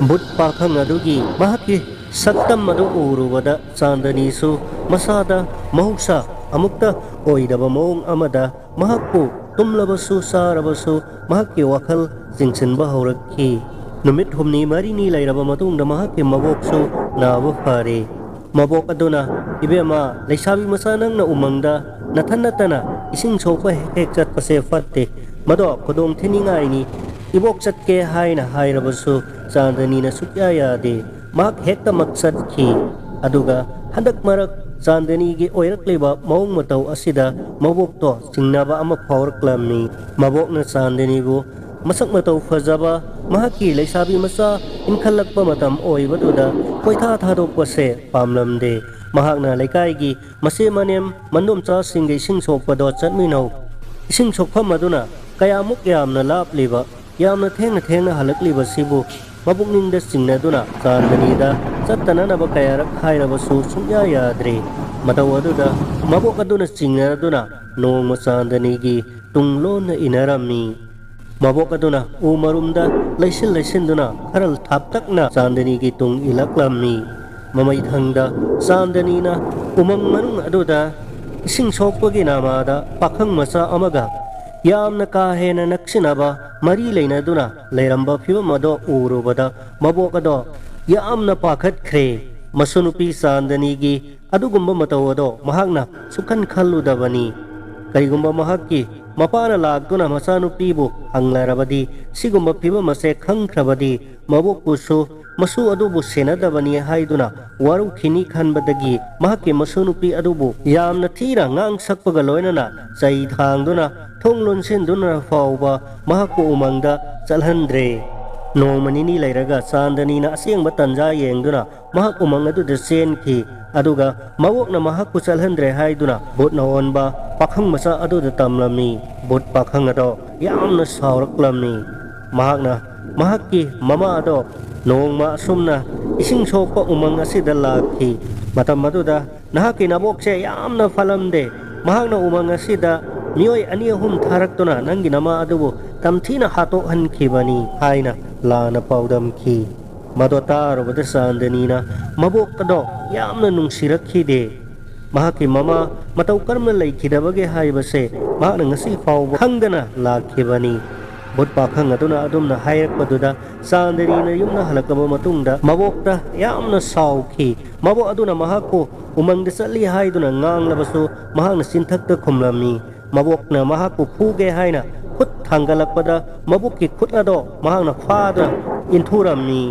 ꯚꯨꯠ ꯄꯥꯈꯪ ꯑꯗꯨꯒꯤ ꯃꯍꯥꯛꯀꯤ ꯁꯛꯇꯝ ꯑꯗꯨ ꯎꯔꯨꯕꯗ ꯆꯥꯟꯗꯅꯤꯁꯨ ꯃꯁꯥꯗ ꯃꯍꯧꯁꯥ ꯑꯃꯨꯛꯇ ꯑꯣꯏꯗꯕ ꯃꯑꯣꯡ ꯑꯃꯗ ꯃꯍꯥꯛꯄꯨ ꯇꯨꯝꯂꯕꯁꯨ ꯆꯥꯔꯕꯁꯨ ꯃꯍꯥꯛꯀꯤ ꯋꯥꯈꯜ ꯆꯤꯡꯁꯤꯟꯕ ꯍꯧꯔꯛꯈꯤ꯫ ꯅꯨꯃꯤꯠ ꯍꯨꯝꯅꯤ ꯃꯔꯤꯅꯤ ꯂꯩꯔꯕ ꯃꯇꯨꯡꯗ ꯃꯍꯥꯛꯀꯤ ꯃꯕꯣꯛꯁꯨ ꯅꯥꯕ ꯐꯔꯦ꯫ ꯃꯕꯣꯛ ꯑꯗꯨꯅ, "ꯏꯕꯦꯝꯃ, ꯂꯩꯁꯥꯕꯤ ꯃꯆꯥ, ꯅꯪꯅ ꯎꯃꯪꯗ ꯅꯊꯟ ꯅꯠꯇꯅ ꯏꯁꯤꯡ ꯁꯣꯛꯄ ꯍꯦꯛ ꯍꯦꯛ ꯆꯠꯄꯁꯦ ꯐꯠꯇꯦ꯫ ꯃꯗꯣ ꯈꯨꯗꯣꯡ ꯊꯤꯅꯤꯡꯉꯥꯏꯅꯤ꯫ ꯏꯕꯣꯛ ꯆꯠꯀꯦ" ꯍꯥꯏꯅ ꯍꯥꯏꯔꯕꯁꯨ ꯆꯥꯟꯗꯅꯤꯅ ꯁꯨꯛꯌꯥ ꯌꯥꯗꯦ꯫ ꯃꯍꯥꯛ ꯍꯦꯛꯇꯃꯛ ꯆꯠꯈꯤ꯫ ꯑꯗꯨꯒ ꯍꯟꯗꯛ ꯃꯔꯛ ꯆꯥꯟꯗꯅꯤꯒꯤ ꯑꯣꯏꯔꯛꯂꯤꯕ ꯃꯑꯣꯡ ꯃꯇꯧ ꯑꯁꯤꯗ ꯃꯕꯣꯛꯇꯣ ꯆꯤꯡꯅꯕ ꯑꯃ ꯐꯥꯎꯔꯛꯂꯝꯃꯤ꯫ ꯃꯕꯣꯛꯅ ꯆꯥꯟꯗꯅꯤꯕꯨ ꯃꯁꯛ ꯃꯇꯧ ꯐꯖꯕ, ꯃꯍꯥꯛꯀꯤ ꯂꯩꯁꯥꯕꯤ ꯃꯆꯥ ꯏꯟꯈꯠꯂꯛꯄ ꯃꯇꯝ ꯑꯣꯏꯕꯗꯨꯗ ꯀꯣꯏꯊꯥ ꯊꯥꯗꯣꯛꯄꯁꯦ ꯄꯥꯝꯂꯝꯗꯦ꯫ ꯃꯍꯥꯛꯅ ꯂꯩꯀꯥꯏꯒꯤ ꯃꯆꯦ ꯃꯅꯦꯝ ꯃꯟꯗꯣꯝꯆꯥꯁꯤꯡꯒ ꯏꯁꯤꯡ ꯁꯣꯛꯄꯗꯣ ꯆꯠꯃꯤꯟꯅꯧ꯫ ꯏꯁꯤꯡ ꯁꯣꯛꯐꯝ ꯑꯗꯨꯅ ꯀꯌꯥꯃꯨꯛ ꯌꯥꯝꯅ ꯂꯥꯞꯂꯤꯕ, ꯌꯥꯝꯅ ꯊꯦꯡꯅ ꯊꯦꯡꯅ ꯍꯜꯂꯛꯂꯤꯕꯁꯤꯕꯨ ꯃꯄꯨꯛꯅꯤꯡꯗ ꯆꯤꯡꯅꯗꯨꯅ ꯆꯥꯟꯗꯅꯤꯗ ꯆꯠꯇꯅꯅꯕ ꯀꯌꯥꯔꯛ ꯍꯥꯏꯔꯕꯁꯨ ꯁꯨꯡꯌꯥ ꯌꯥꯗ꯭ꯔꯦ꯫ ꯃꯇꯧ ꯑꯗꯨꯗ ꯃꯕꯣꯛ ꯑꯗꯨꯅ ꯆꯤꯡꯅꯗꯨꯅ ꯅꯣꯡꯃ ꯆꯥꯟꯗꯅꯤꯒꯤ ꯇꯨꯡ ꯂꯣꯟꯅ ꯏꯟꯅꯔꯝꯃꯤ꯫ ꯃꯕꯣꯛ ꯑꯗꯨꯅ ꯎ ꯃꯔꯨꯝꯗ ꯂꯩꯁꯤꯟ ꯂꯩꯁꯤꯟꯗꯨꯅ ꯈꯔ ꯊꯥꯞꯇꯛꯅ ꯆꯥꯟꯗꯅꯤꯒꯤ ꯇꯨꯡ ꯏꯜꯂꯛꯂꯝꯃꯤ꯫ ꯃꯃꯩꯊꯪꯗ ꯆꯥꯟꯗꯅꯤꯅ ꯎꯃꯪ ꯃꯅꯨꯡ ꯑꯗꯨꯗ ꯏꯁꯤꯡ ꯁꯣꯛꯄꯒꯤ ꯅꯃꯥꯗ ꯄꯥꯈꯪ ꯃꯆꯥ ꯑꯃꯒ ꯌꯥꯝꯅ ꯀꯥ ꯍꯦꯟꯅ ꯅꯛꯁꯤꯟꯅꯕ ꯃꯔꯤ ꯂꯩꯅꯗꯨꯅ ꯂꯩꯔꯝꯕ ꯐꯤꯕꯝ ꯑꯗꯣ ꯎꯔꯨꯕꯗ ꯃꯕꯣꯛ ꯑꯗꯣ ꯌꯥꯝꯅ ꯄꯥꯈꯠꯈ꯭ꯔꯦ꯫ ꯃꯁꯨꯅꯨꯄꯤ ꯆꯥꯟꯗꯅꯤꯒꯤ ꯑꯗꯨꯒꯨꯝꯕ ꯃꯇꯧ ꯑꯗꯣ ꯃꯍꯥꯛꯅ ꯁꯨꯛꯈꯟ ꯈꯜꯂꯨꯗꯕꯅꯤ꯫ ꯀꯔꯤꯒꯨꯝꯕ ꯃꯍꯥꯛꯀꯤ ꯃꯄꯥꯅ ꯂꯥꯛꯇꯨꯅ ꯃꯆꯥꯅꯨꯄꯤꯕꯨ ꯍꯪꯂꯔꯕꯗꯤ, ꯁꯤꯒꯨꯝꯕ ꯐꯤꯕꯝ ꯑꯁꯦ ꯈꯪꯈ꯭ꯔꯕꯗꯤ, ꯃꯕꯣꯛꯄꯨꯁꯨ ꯃꯁꯨ ꯑꯗꯨꯕꯨ ꯁꯦꯟꯅꯗꯕꯅꯤ ꯍꯥꯏꯗꯨꯅ ꯋꯥꯔꯧꯈꯤꯅꯤ ꯈꯟꯕꯗꯒꯤ, ꯃꯍꯥꯛꯀꯤ ꯃꯁꯨꯅꯨꯄꯤ ꯑꯗꯨꯕꯨ ꯌꯥꯝꯅ ꯊꯤꯅ ꯉꯥꯡ ꯁꯛꯄꯒ ꯂꯣꯏꯅꯅ ꯆꯩ ꯊꯥꯡꯗꯨꯅ, ꯊꯣꯡ ꯂꯣꯟꯁꯤꯟꯗꯨꯅ ꯐꯥꯎꯕ ꯃꯍꯥꯛꯄꯨ ꯎꯃꯪꯗ ꯆꯠꯍꯟꯗ꯭ꯔꯦ꯫ ꯅꯣꯡꯃ ꯅꯤꯅꯤ ꯂꯩꯔꯒ ꯆꯥꯟꯗꯅꯤꯅ ꯑꯁꯦꯡꯕ ꯇꯟꯖꯥ ꯌꯦꯡꯗꯨꯅ ꯃꯍꯥꯛ ꯎꯃꯪ ꯑꯗꯨꯗ ꯆꯦꯟꯈꯤ꯫ ꯑꯗꯨꯒ ꯃꯕꯣꯛꯅ ꯃꯍꯥꯛꯄꯨ ꯆꯠꯍꯟꯗ꯭ꯔꯦ ꯍꯥꯏꯗꯨꯅ ꯚꯨꯠꯅ ꯑꯣꯟꯕ ꯄꯥꯈꯪ ꯃꯆꯥ ꯑꯗꯨꯗ ꯇꯝꯂꯝꯃꯤ꯫ ꯚꯨꯠ ꯄꯥꯈꯪ ꯑꯗꯣ ꯌꯥꯝꯅ ꯁꯥꯎꯔꯛꯂꯝꯃꯤ꯫ ꯃꯍꯥꯛꯅ ꯃꯍꯥꯛꯀꯤ ꯃꯃꯥ ꯑꯗꯣ ꯅꯣꯡꯃ ꯑꯁꯨꯝꯅ ꯏꯁꯤꯡ ꯁꯣꯛꯄ ꯎꯃꯪ ꯑꯁꯤꯗ ꯂꯥꯛꯈꯤ꯫ ꯃꯇꯝ ꯑꯗꯨꯗ, "ꯅꯍꯥꯛꯀꯤ ꯅꯕꯣꯛꯁꯦ ꯌꯥꯝꯅ ꯐꯠꯂꯝꯗꯦ꯫ ꯃꯍꯥꯛꯅ ꯎꯃꯪ ꯑꯁꯤꯗ ꯃꯤꯑꯣꯏ ꯑꯅꯤ ꯑꯍꯨꯝ ꯊꯥꯔꯛꯇꯨꯅ ꯅꯪꯒꯤ ꯅꯃꯥ ꯑꯗꯨꯕꯨ ꯇꯝꯊꯤꯅ ꯍꯥꯠꯇꯣꯛꯍꯟꯈꯤꯕꯅꯤ" ꯍꯥꯏꯅ ꯂꯥꯟꯅ ꯄꯥꯎꯗꯝꯈꯤ꯫ ꯃꯗꯣ ꯇꯥꯔꯨꯕꯗ ꯆꯥꯟꯗꯅꯤꯅ ꯃꯕꯣꯛ ꯑꯗꯣ ꯌꯥꯝꯅ ꯅꯨꯡꯁꯤꯔꯛꯈꯤꯗꯦ꯫ ꯃꯍꯥꯛꯀꯤ ꯃꯃꯥ ꯃꯇꯧ ꯀꯔꯝꯅ ꯂꯩꯈꯤꯗꯕꯒꯦ ꯍꯥꯏꯕꯁꯦ ꯃꯍꯥꯛꯅ ꯉꯁꯤ ꯐꯥꯎꯕ ꯈꯪꯗꯅ ꯂꯥꯛꯈꯤꯕꯅꯤ꯫ ꯚꯨꯠ ꯄꯥꯈꯪ ꯑꯗꯨꯅ ꯑꯗꯨꯝꯅ ꯍꯥꯏꯔꯛꯄꯗꯨꯗ ꯆꯥꯟꯗꯅꯤꯅ ꯌꯨꯝꯗ ꯍꯜꯂꯛꯂꯕ ꯃꯇꯨꯡꯗ ꯃꯕꯣꯛꯇ ꯌꯥꯝꯅ ꯁꯥꯎꯈꯤ꯫ ꯃꯕꯣꯛ ꯑꯗꯨꯅ ꯃꯍꯥꯛꯄꯨ ꯎꯃꯪꯗ ꯆꯠꯂꯤ ꯍꯥꯏꯗꯨꯅ ꯉꯥꯡꯂꯕꯁꯨ ꯃꯍꯥꯛꯅ ꯆꯤꯟꯊꯛꯇ ꯈꯨꯝꯂꯝꯃꯤ꯫ ꯃꯕꯣꯛꯅ ꯃꯍꯥꯛꯄꯨ ꯐꯨꯒꯦ ꯍꯥꯏꯅ ꯈꯨꯠ ꯊꯥꯡꯒꯠꯂꯛꯄꯗ ꯃꯕꯣꯛꯀꯤ ꯈꯨꯠ ꯑꯗꯣ ꯃꯍꯥꯛꯅ ꯐꯥꯗꯨꯅ ꯏꯟꯊꯨꯔꯝꯃꯤ꯫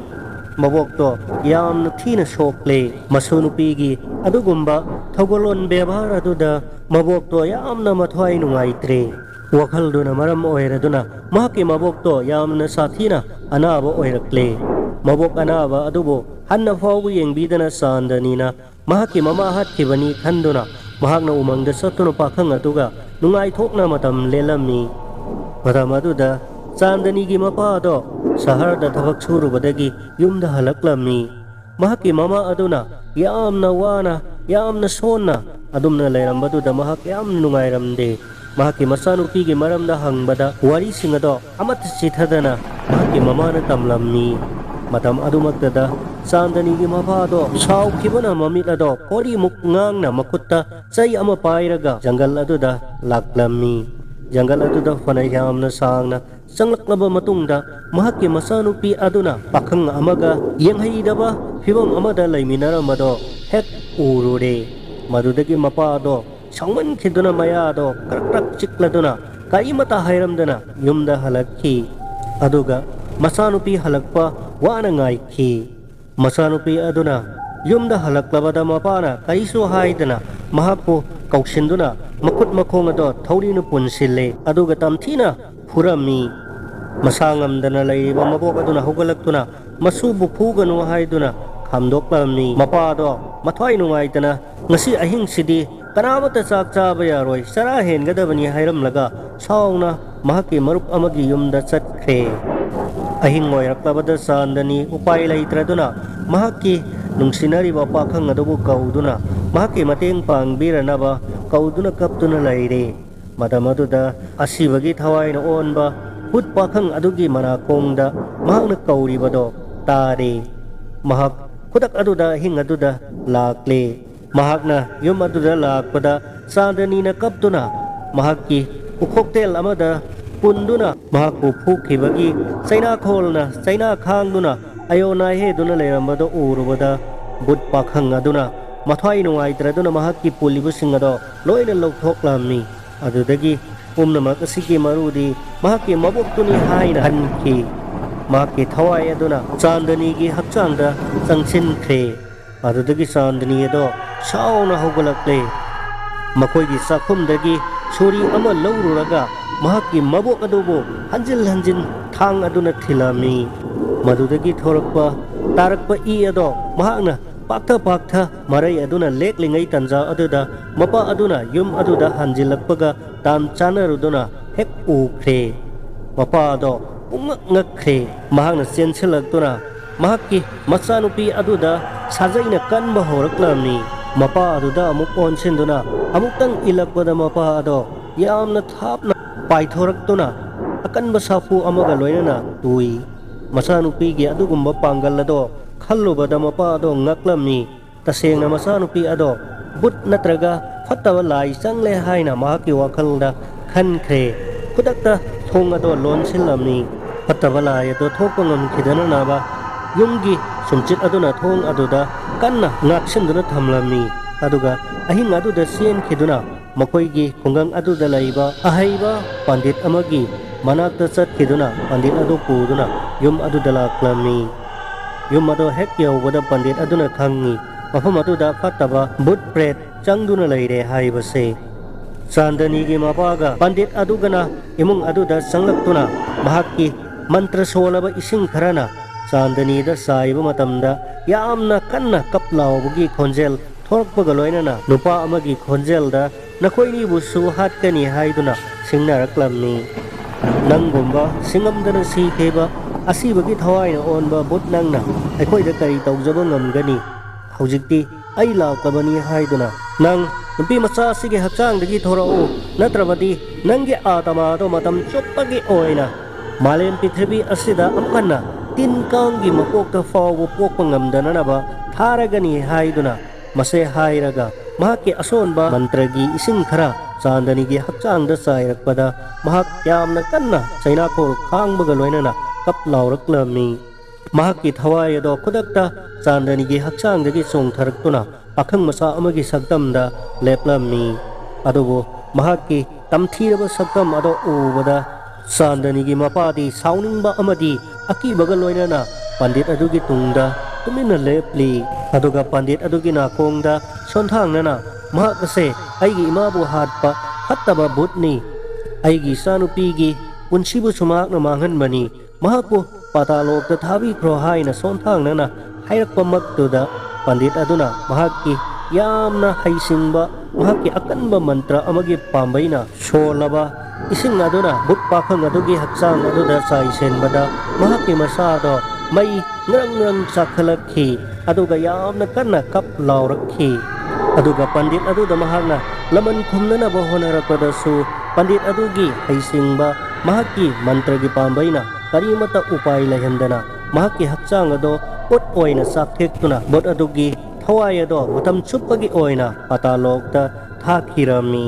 ꯃꯕꯣꯛꯇꯣ ꯌꯥꯝꯅ ꯊꯤꯅ ꯁꯣꯛꯂꯦ꯫ ꯃꯁꯨ ꯅꯨꯄꯤꯒꯤ ꯑꯗꯨꯒꯨꯝꯕ ꯊꯧꯒꯜꯂꯣꯟ ꯕꯦꯕꯥꯔ ꯑꯗꯨꯗ ꯃꯕꯣꯛꯇꯣ ꯌꯥꯝꯅ ꯃꯊ꯭ꯋꯥꯏ ꯅꯨꯡꯉꯥꯏꯇ꯭ꯔꯦ꯫ ꯋꯥꯈꯜꯗꯨꯅ ꯃꯔꯝ ꯑꯣꯏꯔꯗꯨꯅ ꯃꯍꯥꯛꯀꯤ ꯃꯕꯣꯛꯇꯣ ꯌꯥꯝꯅ ꯁꯥꯊꯤꯅ ꯑꯅꯥꯕ ꯑꯣꯏꯔꯛꯂꯦ꯫ ꯃꯕꯣꯛ ꯑꯅꯥꯕ ꯑꯗꯨꯕꯨ ꯍꯟꯅ ꯐꯥꯎꯕ ꯌꯦꯡꯕꯤꯗꯅ ꯆꯥꯟꯗꯅꯤꯅ ꯃꯍꯥꯛꯀꯤ ꯃꯃꯥ ꯍꯥꯠꯈꯤꯕꯅꯤ ꯈꯟꯗꯨꯅ ꯃꯍꯥꯛꯅ ꯎꯃꯪꯗ ꯆꯠꯇꯨꯅ ꯄꯥꯈꯪ ꯑꯗꯨꯒ ꯅꯨꯡꯉꯥꯏꯊꯣꯛꯅ ꯃꯇꯝ ꯂꯦꯜꯂꯝꯃꯤ꯫ ꯃꯇꯝ ꯑꯗꯨꯗ ꯆꯥꯟꯗꯅꯤꯒꯤ ꯃꯄꯥ ꯑꯗꯣ ꯁꯍꯔꯗ ꯊꯕꯛ ꯁꯨꯔꯨꯕꯗꯒꯤ ꯌꯨꯝꯗ ꯍꯜꯂꯛꯂꯝꯃꯤ꯫ ꯃꯍꯥꯛꯀꯤ ꯃꯃꯥ ꯑꯗꯨꯅ ꯌꯥꯝꯅ ꯋꯥꯅ, ꯌꯥꯝꯅ ꯁꯣꯟꯅ ꯑꯗꯨꯝꯅ ꯂꯩꯔꯝꯕꯗꯨꯗ ꯃꯍꯥꯛ ꯌꯥꯝꯅ ꯅꯨꯡꯉꯥꯏꯔꯝꯗꯦ꯫ ꯃꯍꯥꯛꯀꯤ ꯃꯆꯥꯅꯨꯄꯤꯒꯤ ꯃꯔꯝꯗ ꯍꯪꯕꯗ ꯋꯥꯔꯤꯁꯤꯡ ꯑꯗꯣ ꯑꯃꯠꯇ ꯆꯤꯊꯗꯅ ꯃꯍꯥꯛꯀꯤ ꯃꯃꯥꯅ ꯇꯝꯂꯝꯃꯤ꯫ ꯃꯇꯝ ꯑꯗꯨꯃꯛꯇꯗ ꯆꯥꯟꯗꯅꯤꯒꯤ ꯃꯄꯥꯗꯣ ꯁꯥꯎꯈꯤꯕꯅ ꯃꯃꯤꯠ ꯑꯗꯣ ꯀꯣꯔꯤꯃꯨꯛ ꯉꯥꯡꯅ ꯃꯈꯨꯠꯇ ꯆꯩ ꯑꯃ ꯄꯥꯏꯔꯒ ꯖꯪꯒꯜ ꯑꯗꯨꯗ ꯂꯥꯛꯂꯝꯃꯤ꯫ ꯖꯪꯒꯜ ꯑꯗꯨꯗ ꯐꯅ ꯌꯥꯝꯅ ꯁꯥꯡꯅ ꯆꯪꯂꯛꯂꯕ ꯃꯇꯨꯡꯗ ꯃꯍꯥꯛꯀꯤ ꯃꯆꯥꯅꯨꯄꯤ ꯑꯗꯨꯅ ꯄꯥꯈꯪ ꯑꯃꯒ ꯌꯦꯡꯍꯩꯗꯕ ꯐꯤꯕꯝ ꯑꯃꯗ ꯂꯩꯃꯤꯟꯅꯔꯝꯕꯗꯣ ꯍꯦꯛ ꯎꯔꯨꯔꯦ꯫ ꯃꯗꯨꯗꯒꯤ ꯃꯄꯥꯗꯣ ꯁꯥꯎꯃꯟꯈꯤꯗꯨꯅ ꯃꯌꯥꯗꯣ ꯀ꯭ꯔꯛ ꯀ꯭ꯔꯛ ꯆꯤꯛꯂꯗꯨꯅ ꯀꯔꯤꯃꯠꯇ ꯍꯥꯏꯔꯝꯗꯅ ꯌꯨꯝꯗ ꯍꯜꯂꯛꯈꯤ꯫ ꯑꯗꯨꯒ ꯃꯆꯥꯅꯨꯄꯤ ꯍꯜꯂꯛꯄ ꯋꯥꯅ ꯉꯥꯏꯈꯤ꯫ ꯃꯆꯥꯅꯨꯄꯤ ꯑꯗꯨꯅ ꯌꯨꯝꯗ ꯍꯜꯂꯛꯂꯕꯗ ꯃꯄꯥꯅ ꯀꯔꯤꯁꯨ ꯍꯥꯏꯗꯅ ꯃꯍꯥꯛꯄꯨ ꯀꯧꯁꯤꯟꯗꯨꯅ ꯃꯈꯨꯠ ꯃꯈꯣꯡ ꯑꯗꯣ ꯊꯧꯔꯤꯅ ꯄꯨꯟꯁꯤꯜꯂꯦ꯫ ꯑꯗꯨꯒ ꯇꯝꯊꯤꯅ ꯐꯨꯔꯝꯃꯤ꯫ ꯃꯁꯥ ꯉꯝꯗꯅ ꯂꯩꯔꯤꯕ ꯃꯕꯣꯛ ꯑꯗꯨꯅ ꯍꯧꯒꯠꯂꯛꯇꯨꯅ ꯃꯁꯨꯕꯨ ꯐꯨꯒꯅꯨ ꯍꯥꯏꯗꯨꯅ ꯈꯥꯝꯗꯣꯛꯂꯝꯃꯤ꯫ ꯃꯄꯥꯗꯣ ꯃꯊ꯭ꯋꯥꯏ ꯅꯨꯡꯉꯥꯏꯇꯅ, "ꯉꯁꯤ ꯑꯍꯤꯡꯁꯤꯗꯤ ꯀꯅꯥꯃꯠꯇ ꯆꯥꯛ ꯆꯥꯕ ꯌꯥꯔꯣꯏ, ꯆꯔꯥ ꯍꯦꯟꯒꯗꯕꯅꯤ" ꯍꯥꯏꯔꯝꯂꯒ ꯁꯥꯎꯅ ꯃꯍꯥꯛꯀꯤ ꯃꯔꯨꯞ ꯑꯃꯒꯤ ꯌꯨꯝꯗ ꯆꯠꯈ꯭ꯔꯦ꯫ ꯑꯍꯤꯡ ꯑꯣꯏꯔꯛꯂꯕꯗ ꯆꯥꯟꯗꯅꯤ ꯎꯄꯥꯏ ꯂꯩꯇ꯭ꯔꯗꯨꯅ ꯃꯍꯥꯛꯀꯤ ꯅꯨꯡꯁꯤꯅꯔꯤꯕ ꯄꯥꯈꯪ ꯑꯗꯨꯕꯨ ꯀꯧꯗꯨꯅ ꯃꯍꯥꯛꯀꯤ ꯃꯇꯦꯡ ꯄꯥꯡꯕꯤꯔꯅꯕ ꯀꯧꯗꯨꯅ ꯀꯞꯇꯨꯅ ꯂꯩꯔꯦ꯫ ꯃꯇꯝ ꯑꯗꯨꯗ ꯑꯁꯤꯕꯒꯤ ꯊꯋꯥꯏꯅ ꯑꯣꯟꯕ ꯚꯨꯠ ꯄꯥꯈꯪ ꯑꯗꯨꯒꯤ ꯃꯅꯥꯀꯣꯡꯗ ꯃꯍꯥꯛꯅ ꯀꯧꯔꯤꯕꯗꯣ ꯇꯥꯔꯦ꯫ ꯃꯍꯥꯛ ꯈꯨꯗꯛ ꯑꯗꯨꯗ ꯑꯍꯤꯡ ꯑꯗꯨꯗ ꯂꯥꯛꯂꯦ꯫ ꯃꯍꯥꯛꯅ ꯌꯨꯝ ꯑꯗꯨꯗ ꯂꯥꯛꯄꯗ ꯆꯥꯟꯗꯅꯤꯅ ꯀꯞꯇꯨꯅ ꯃꯍꯥꯛꯀꯤ ꯎꯈꯣꯛꯇꯦꯜ ꯑꯃꯗ ꯄꯨꯟꯗꯨꯅ ꯃꯍꯥꯛꯄꯨ ꯐꯨꯈꯤꯕꯒꯤ ꯆꯩꯅꯥꯈꯣꯜꯅ ꯆꯩꯅꯥ ꯈꯥꯡꯗꯨꯅ ꯑꯌꯣ ꯅꯥꯏ ꯍꯦꯗꯨꯅ ꯂꯩꯔꯝꯕꯗꯨ ꯎꯔꯨꯕꯗ ꯚꯨꯠ ꯄꯥꯈꯪ ꯑꯗꯨꯅ ꯃꯊ꯭ꯋꯥꯏ ꯅꯨꯡꯉꯥꯏꯇ꯭ꯔꯗꯨꯅ ꯃꯍꯥꯛꯀꯤ ꯄꯨꯜꯂꯤꯕꯁꯤꯡ ꯑꯗꯣ ꯂꯣꯏꯅ ꯂꯧꯊꯣꯛꯂꯝꯃꯤ꯫ ꯑꯗꯨꯗꯒꯤ ꯄꯨꯝꯅꯃꯛ ꯑꯁꯤꯒꯤ ꯃꯔꯨꯗꯤ ꯃꯍꯥꯛꯀꯤ ꯃꯕꯣꯛꯇꯨꯅꯤ ꯍꯥꯏꯅ ꯈꯟꯈꯤ꯫ ꯃꯍꯥꯛꯀꯤ ꯊꯋꯥꯏ ꯑꯗꯨꯅ ꯆꯥꯟꯗꯅꯤꯒꯤ ꯍꯛꯆꯥꯡꯗ ꯆꯪꯁꯤꯟꯈ꯭ꯔꯦ꯫ ꯑꯗꯨꯗꯒꯤ ꯆꯥꯟꯗꯅꯤ ꯑꯗꯣ ꯁꯥꯎꯅ ꯍꯧꯒꯠꯂꯛꯂꯦ꯫ ꯃꯈꯣꯏꯒꯤ ꯆꯥꯛꯈꯨꯝꯗꯒꯤ ꯁꯣꯔꯤ ꯑꯃ ꯂꯧꯔꯨꯔꯒ ꯃꯍꯥꯛꯀꯤ ꯃꯕꯣꯛ ꯑꯗꯨꯕꯨ ꯍꯟꯖꯤꯟ ꯍꯟꯖꯤꯟ ꯊꯥꯡ ꯑꯗꯨꯅ ꯊꯤꯜꯂꯝꯃꯤ꯫ ꯃꯗꯨꯗꯒꯤ ꯊꯣꯔꯛꯄ, ꯇꯥꯔꯛꯄ ꯏ ꯑꯗꯣ ꯃꯍꯥꯛꯅ ꯄꯥꯛꯊ ꯄꯥꯛꯊ ꯃꯔꯩ ꯑꯗꯨꯅ ꯂꯦꯛꯂꯤꯉꯩ ꯇꯟꯖꯥ ꯑꯗꯨꯗ ꯃꯄꯥ ꯑꯗꯨꯅ ꯌꯨꯝ ꯑꯗꯨꯗ ꯍꯟꯖꯤꯜꯂꯛꯄꯒ ꯇꯥꯟ ꯆꯥꯅꯔꯨꯗꯨꯅ ꯍꯦꯛ ꯎꯈ꯭ꯔꯦ꯫ ꯃꯄꯥ ꯑꯗꯣ ꯄꯨꯡꯉꯛ ꯉꯛꯈ꯭ꯔꯦ꯫ ꯃꯍꯥꯛꯅ ꯆꯦꯟꯁꯤꯜꯂꯛꯇꯨꯅ ꯃꯍꯥꯛꯀꯤ ꯃꯆꯥꯅꯨꯄꯤ ꯑꯗꯨꯗ ꯁꯥꯖꯩꯅ ꯀꯟꯕ ꯍꯧꯔꯛꯂꯝꯃꯤ꯫ ꯃꯄꯥ ꯑꯗꯨꯗ ꯑꯃꯨꯛ ꯑꯣꯟꯁꯤꯟꯗꯨꯅ ꯑꯃꯨꯛꯇꯪ ꯏꯜꯂꯛꯄꯗ ꯃꯄꯥ ꯑꯗꯣ ꯌꯥꯝꯅ ꯊꯥꯞꯅ ꯄꯥꯏꯊꯣꯔꯛꯇꯨꯅ ꯑꯀꯟꯕ ꯁꯥꯐꯨ ꯑꯃꯒ ꯂꯣꯏꯅꯅ ꯇꯨꯏ꯫ ꯃꯆꯥꯅꯨꯄꯤꯒꯤ ꯑꯗꯨꯒꯨꯝꯕ ꯄꯥꯡꯒꯜ ꯑꯗꯣ ꯈꯜꯂꯨꯕꯗ ꯃꯄꯥ ꯑꯗꯣ ꯉꯛꯂꯝꯃꯤ꯫ ꯇꯁꯦꯡꯅ ꯃꯆꯥꯅꯨꯄꯤ ꯑꯗꯣ ꯚꯨꯠ ꯅꯠꯇ꯭ꯔꯒ ꯐꯠꯇꯕ ꯂꯥꯏ ꯆꯪꯂꯦ ꯍꯥꯏꯅ ꯃꯍꯥꯛꯀꯤ ꯋꯥꯈꯜꯗ ꯈꯟꯈ꯭ꯔꯦ꯫ ꯈꯨꯗꯛꯇ ꯊꯣꯡ ꯑꯗꯣ ꯂꯣꯟꯁꯤꯜꯂꯝꯃꯤ꯫ ꯐꯠꯇꯕ ꯂꯥꯏ ꯑꯗꯣ ꯊꯣꯛꯄ ꯉꯝꯈꯤꯗꯅꯅꯕ ꯌꯨꯝꯒꯤ ꯁꯨꯝꯆꯤꯠ ꯑꯗꯨꯅ ꯊꯣꯡ ꯑꯗꯨꯗ ꯀꯟꯅ ꯉꯥꯛꯁꯤꯟꯗꯨꯅ ꯊꯝꯂꯝꯃꯤ꯫ ꯑꯗꯨꯒ ꯑꯍꯤꯡ ꯑꯗꯨꯗ ꯆꯦꯟꯈꯤꯗꯨꯅ ꯃꯈꯣꯏꯒꯤ ꯈꯨꯡꯒꯪ ꯑꯗꯨꯗ ꯂꯩꯕ ꯑꯍꯩꯕ ꯄꯟꯗꯤꯠ ꯑꯃꯒꯤ ꯃꯅꯥꯛꯇ ꯆꯠꯈꯤꯗꯨꯅ ꯄꯟꯗꯤꯠ ꯑꯗꯨ ꯄꯨꯗꯨꯅ ꯌꯨꯝ ꯑꯗꯨꯗ ꯂꯥꯛꯂꯝꯃꯤ꯫ ꯌꯨꯝ ꯑꯗꯨ ꯍꯦꯛ ꯌꯧꯕꯗ ꯄꯟꯗꯤꯠ ꯑꯗꯨꯅ ꯈꯪꯉꯤ, ꯃꯐꯝ ꯑꯗꯨꯗ ꯐꯠꯇꯕ ꯚꯨꯠ ꯄ꯭ꯔꯦꯠ ꯆꯪꯗꯨꯅ ꯂꯩꯔꯦ ꯍꯥꯏꯕꯁꯦ꯫ ꯆꯥꯟꯗꯅꯤꯒꯤ ꯃꯄꯥꯒ ꯄꯟꯗꯤꯠ ꯑꯗꯨꯒꯅ ꯏꯃꯨꯡ ꯑꯗꯨꯗ ꯆꯪꯂꯛꯇꯨꯅ ꯃꯍꯥꯛꯀꯤ ꯃꯟꯇ꯭ꯔ ꯁꯣꯜꯂꯕ ꯏꯁꯤꯡ ꯈꯔꯅ ꯆꯥꯟꯗꯅꯤꯗ ꯆꯥꯏꯕ ꯃꯇꯝꯗ ꯌꯥꯝꯅ ꯀꯟꯅ ꯀꯞ ꯂꯥꯎꯕꯒꯤ ꯈꯣꯟꯖꯦꯜ ꯊꯣꯔꯛꯄꯒ ꯂꯣꯏꯅꯅ ꯅꯨꯄꯥ ꯑꯃꯒꯤ ꯈꯣꯟꯖꯦꯜꯗ, "ꯅꯈꯣꯏꯅꯤꯕꯨꯁꯨ ꯍꯥꯠꯀꯅꯤ" ꯍꯥꯏꯗꯨꯅ ꯁꯤꯡꯅꯔꯛꯂꯝꯃꯤ꯫ "ꯅꯪꯒꯨꯝꯕ ꯁꯤꯡꯉꯝꯗꯅ ꯁꯤꯈꯤꯕ, ꯑꯁꯤꯕꯒꯤ ꯊꯋꯥꯏꯅ ꯑꯣꯟꯕ ꯚꯨꯠ ꯅꯪꯅ ꯑꯩꯈꯣꯏꯗ ꯀꯔꯤ ꯇꯧꯖꯕ ꯉꯝꯒꯅꯤ? ꯍꯧꯖꯤꯛꯇꯤ ꯑꯩ ꯂꯥꯛꯂꯕꯅꯤ" ꯍꯥꯏꯗꯨꯅ, "ꯅꯪ ꯅꯨꯄꯤ ꯃꯆꯥ ꯑꯁꯤꯒꯤ ꯍꯛꯆꯥꯡꯗꯒꯤ ꯊꯣꯔꯛꯎ, ꯅꯠꯇ꯭ꯔꯕꯗꯤ ꯅꯪꯒꯤ ꯑꯥꯇꯃꯥꯗꯣ ꯃꯇꯝ ꯆꯨꯞꯄꯒꯤ ꯑꯣꯏꯅ ꯃꯥꯂꯦꯝ ꯄ꯭ꯔꯤꯊꯤꯕꯤ ꯑꯁꯤꯗ ꯑꯃꯨꯛ ꯍꯟꯅ ꯇꯤꯟ ꯀꯥꯡꯒꯤ ꯃꯀꯣꯛꯇ ꯐꯥꯎꯕ ꯄꯣꯛꯄ ꯉꯝꯗꯅꯅꯕ ꯊꯥꯔꯒꯅꯤ" ꯍꯥꯏꯗꯨꯅ, ꯃꯁꯦ ꯍꯥꯏꯔꯒ ꯃꯍꯥꯛꯀꯤ ꯑꯁꯣꯟꯕ ꯃꯟꯇ꯭ꯔꯒꯤ ꯏꯁꯤꯡ ꯈꯔ ꯆꯥꯟꯗꯅꯤꯒꯤ ꯍꯛꯆꯥꯡꯗ ꯆꯥꯏꯔꯛꯄꯗ ꯃꯍꯥꯛ ꯌꯥꯝꯅ ꯀꯟꯅ ꯆꯩꯅꯥꯈꯣꯜ ꯈꯥꯡꯕꯒ ꯂꯣꯏꯅꯅ ꯀꯞ ꯂꯥꯎꯔꯛꯂꯝꯃꯤ꯫ ꯃꯍꯥꯛꯀꯤ ꯊꯋꯥꯏ ꯑꯗꯣ ꯈꯨꯗꯛꯇ ꯆꯥꯟꯗꯅꯤꯒꯤ ꯍꯛꯆꯥꯡꯗꯒꯤ ꯆꯣꯡꯊꯔꯛꯇꯨꯅ ꯄꯥꯈꯪ ꯃꯆꯥ ꯑꯃꯒꯤ ꯁꯛꯇꯝꯗ ꯂꯦꯞꯂꯝꯃꯤ꯫ ꯑꯗꯨꯕꯨ ꯃꯍꯥꯛꯀꯤ ꯇꯝꯊꯤꯔꯕ ꯁꯛꯇꯝ ꯑꯗꯣ ꯎꯕꯗ ꯆꯥꯟꯗꯅꯤꯒꯤ ꯃꯄꯥꯗꯤ ꯁꯥꯎꯅꯤꯡꯕ ꯑꯃꯗꯤ ꯑꯀꯤꯕꯒ ꯂꯣꯏꯅꯅ ꯄꯟꯗꯤꯠ ꯑꯗꯨꯒꯤ ꯇꯨꯡꯗ ꯇꯨꯃꯤꯟꯅ ꯂꯦꯞꯂꯤ꯫ ꯑꯗꯨꯒ ꯄꯟꯗꯤꯠ ꯑꯗꯨꯒꯤ ꯅꯥꯀꯣꯡꯗ ꯁꯣꯟꯊꯥꯡꯅꯅ, "ꯃꯍꯥꯛ ꯑꯁꯦ ꯑꯩꯒꯤ ꯏꯃꯥꯕꯨ ꯍꯥꯠꯄ ꯐꯠꯇꯕ ꯚꯨꯠꯅꯤ꯫ ꯑꯩꯒꯤ ꯏꯆꯥꯅꯨꯄꯤꯒꯤ ꯄꯨꯟꯁꯤꯕꯨꯁꯨ ꯃꯍꯥꯛꯅ ꯃꯥꯡꯍꯟꯕꯅꯤ꯫ ꯃꯍꯥꯛꯄꯨ ꯄꯥꯇꯥꯂꯣꯛꯇ ꯊꯥꯕꯤꯈ꯭ꯔꯣ" ꯍꯥꯏꯅ ꯁꯣꯟꯊꯥꯡꯅꯅ ꯍꯥꯏꯔꯛꯄꯃꯛꯇꯨꯗ ꯄꯟꯗꯤꯠ ꯑꯗꯨꯅ ꯃꯍꯥꯛꯀꯤ ꯌꯥꯝꯅ ꯍꯩꯁꯤꯡꯕ, ꯃꯍꯥꯛꯀꯤ ꯑꯀꯟꯕ ꯃꯟꯇ꯭ꯔ ꯑꯃꯒꯤ ꯄꯥꯝꯕꯩꯅ ꯁꯣꯜꯂꯕ ꯏꯁꯤꯡ ꯑꯗꯨꯅ ꯚꯨꯠ ꯄꯥꯈꯪ ꯑꯗꯨꯒꯤ ꯍꯛꯆꯥꯡ ꯑꯗꯨꯗ ꯆꯥꯏꯁꯤꯟꯕꯗ ꯃꯍꯥꯛꯀꯤ ꯃꯁꯥꯗꯣ ꯃꯩ ꯉ꯭ꯔꯪ ꯉ꯭ꯔꯪ ꯆꯥꯛꯈꯠꯂꯛꯈꯤ, ꯑꯗꯨꯒ ꯌꯥꯝꯅ ꯀꯟꯅ ꯀꯞ ꯂꯥꯎꯔꯛꯈꯤ꯫ ꯑꯗꯨꯒ ꯄꯟꯗꯤꯠ ꯑꯗꯨꯗ ꯃꯍꯥꯛꯅ ꯂꯃꯟ ꯈꯨꯝꯅꯅꯕ ꯍꯣꯠꯅꯔꯛꯄꯗꯁꯨ ꯄꯟꯗꯤꯠ ꯑꯗꯨꯒꯤ ꯍꯩꯁꯤꯡꯕ ꯃꯍꯥꯛꯀꯤ ꯃꯟꯇ꯭ꯔꯒꯤ ꯄꯥꯝꯕꯩꯅ ꯀꯔꯤꯃꯠꯇ ꯎꯄꯥꯏ ꯂꯩꯍꯟꯗꯅ ꯃꯍꯥꯛꯀꯤ ꯍꯛꯆꯥꯡ ꯑꯗꯣ ꯎꯠ ꯑꯣꯏꯅ ꯆꯥꯛꯊꯦꯛꯇꯨꯅ ꯚꯨꯠ ꯑꯗꯨꯒꯤ ꯊꯋꯥꯏ ꯑꯗꯣ ꯃꯇꯝ ꯆꯨꯞꯄꯒꯤ ꯑꯣꯏꯅ ꯄꯥꯇꯥꯂꯣꯛꯇ ꯊꯥꯈꯤꯔꯝꯃꯤ꯫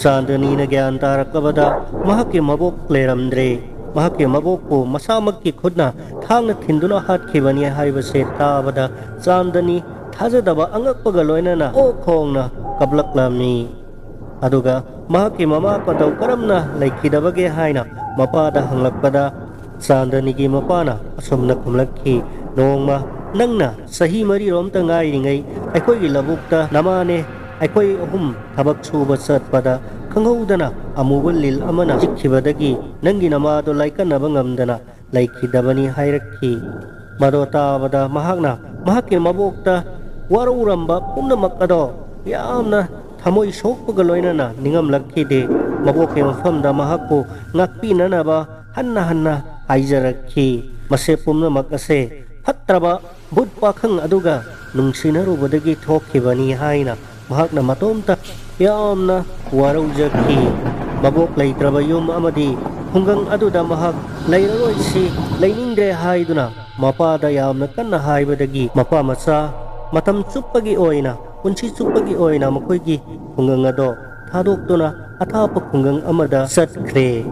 ꯆꯥꯟꯗꯅꯤꯅ ꯒ꯭ꯌꯥꯟ ꯇꯥꯔꯛꯂꯕꯗ ꯃꯍꯥꯛꯀꯤ ꯃꯕꯣꯛ ꯂꯩꯔꯝꯗ꯭ꯔꯦ꯫ ꯃꯍꯥꯛꯀꯤ ꯃꯕꯣꯛꯄꯨ ꯃꯁꯥꯃꯛꯀꯤ ꯈꯨꯠꯅ ꯊꯥꯡꯅ ꯊꯤꯟꯗꯨꯅ ꯍꯥꯠꯈꯤꯕꯅꯤ ꯍꯥꯏꯕꯁꯦ ꯇꯥꯕꯗ ꯆꯥꯟꯗꯅꯤ ꯊꯥꯖꯗꯕ ꯑꯉꯛꯄꯒ ꯂꯣꯏꯅꯅ ꯑꯣꯛ ꯈꯣꯡꯅ ꯀꯞꯂꯛꯂꯝꯃꯤ꯫ ꯑꯗꯨꯒ ꯃꯍꯥꯛꯀꯤ ꯃꯃꯥ ꯃꯇꯧ ꯀꯔꯝꯅ ꯂꯩꯈꯤꯗꯕꯒꯦ ꯍꯥꯏꯅ ꯃꯄꯥꯗ ꯍꯪꯂꯛꯄꯗ, ꯆꯥꯟꯗꯅꯤꯒꯤ ꯃꯄꯥꯅ ꯑꯁꯨꯝꯅ ꯈꯨꯝꯂꯛꯈꯤ, "ꯅꯣꯡꯃ ꯅꯪꯅ ꯆꯍꯤ ꯃꯔꯤꯔꯣꯝꯇ ꯉꯥꯏꯔꯤꯉꯩ ꯑꯩꯈꯣꯏꯒꯤ ꯂꯧꯕꯨꯛꯇ ꯅꯃꯥꯅꯦ ꯑꯩꯈꯣꯏ ꯑꯍꯨꯝ ꯊꯕꯛ ꯁꯨꯕ ꯆꯠꯄꯗ ꯈꯪꯍꯧꯗꯅ ꯑꯃꯨꯕ ꯂꯤꯜ ꯑꯃꯅ ꯆꯤꯛꯈꯤꯕꯗꯒꯤ ꯅꯪꯒꯤ ꯅꯃꯥꯗꯣ ꯂꯥꯏꯀꯠꯅꯕ ꯉꯝꯗꯅ ꯂꯩꯈꯤꯗꯕꯅꯤ" ꯍꯥꯏꯔꯛꯈꯤ꯫ ꯃꯗꯣ ꯇꯥꯕꯗ ꯃꯍꯥꯛꯅ ꯃꯍꯥꯛꯀꯤ ꯃꯕꯣꯛꯇ ꯋꯥꯔꯧꯔꯝꯕ ꯄꯨꯝꯅꯃꯛ ꯑꯗꯣ ꯌꯥꯝꯅ ꯊꯃꯣꯏ ꯁꯣꯛꯄꯒ ꯂꯣꯏꯅꯅ ꯅꯤꯡꯉꯝꯂꯛꯈꯤꯗꯦ꯫ ꯃꯕꯣꯛꯀꯤ ꯃꯐꯝꯗ ꯃꯍꯥꯛꯄꯨ ꯉꯥꯛꯄꯤꯅꯅꯕ ꯍꯟꯅ ꯍꯟꯅ ꯍꯥꯏꯖꯔꯛꯈꯤ꯫ ꯃꯁꯤ ꯄꯨꯝꯅꯃꯛ ꯑꯁꯦ ꯐꯠꯇ꯭ꯔꯕ ꯚꯨꯠ ꯄꯥꯈꯪ ꯑꯗꯨꯒ ꯅꯨꯡꯁꯤꯅꯔꯨꯕꯗꯒꯤ ꯊꯣꯛꯈꯤꯕꯅꯤ ꯍꯥꯏꯅ ꯃꯍꯥꯛꯅ ꯃꯇꯣꯝꯇ ꯌꯥꯝꯅ ꯋꯥꯔꯧꯖꯈꯤ꯫ ꯃꯕꯣꯛ ꯂꯩꯇ꯭ꯔꯕ ꯌꯨꯝ ꯑꯃꯗꯤ ꯈꯨꯡꯒꯪ ꯑꯗꯨꯗ ꯃꯍꯥꯛ ꯂꯩꯔꯔꯣꯏꯁꯤ, ꯂꯩꯅꯤꯡꯗ꯭ꯔꯦ ꯍꯥꯏꯗꯨꯅ ꯃꯄꯥꯗ ꯌꯥꯝꯅ ꯀꯟꯅ ꯍꯥꯏꯕꯗꯒꯤ ꯃꯄꯥ ꯃꯆꯥ ꯃꯇꯝ ꯆꯨꯞꯄꯒꯤ ꯑꯣꯏꯅ, ꯄꯨꯟꯁꯤ ꯆꯨꯞꯄꯒꯤ ꯑꯣꯏꯅ ꯃꯈꯣꯏꯒꯤ ꯈꯨꯡꯒꯪ ꯑꯗꯣ ꯊꯥꯗꯣꯛꯇꯨꯅ ꯑꯊꯥꯞꯄ ꯈꯨꯡꯒꯪ ꯑꯃꯗ ꯆꯠꯈ꯭ꯔꯦ꯫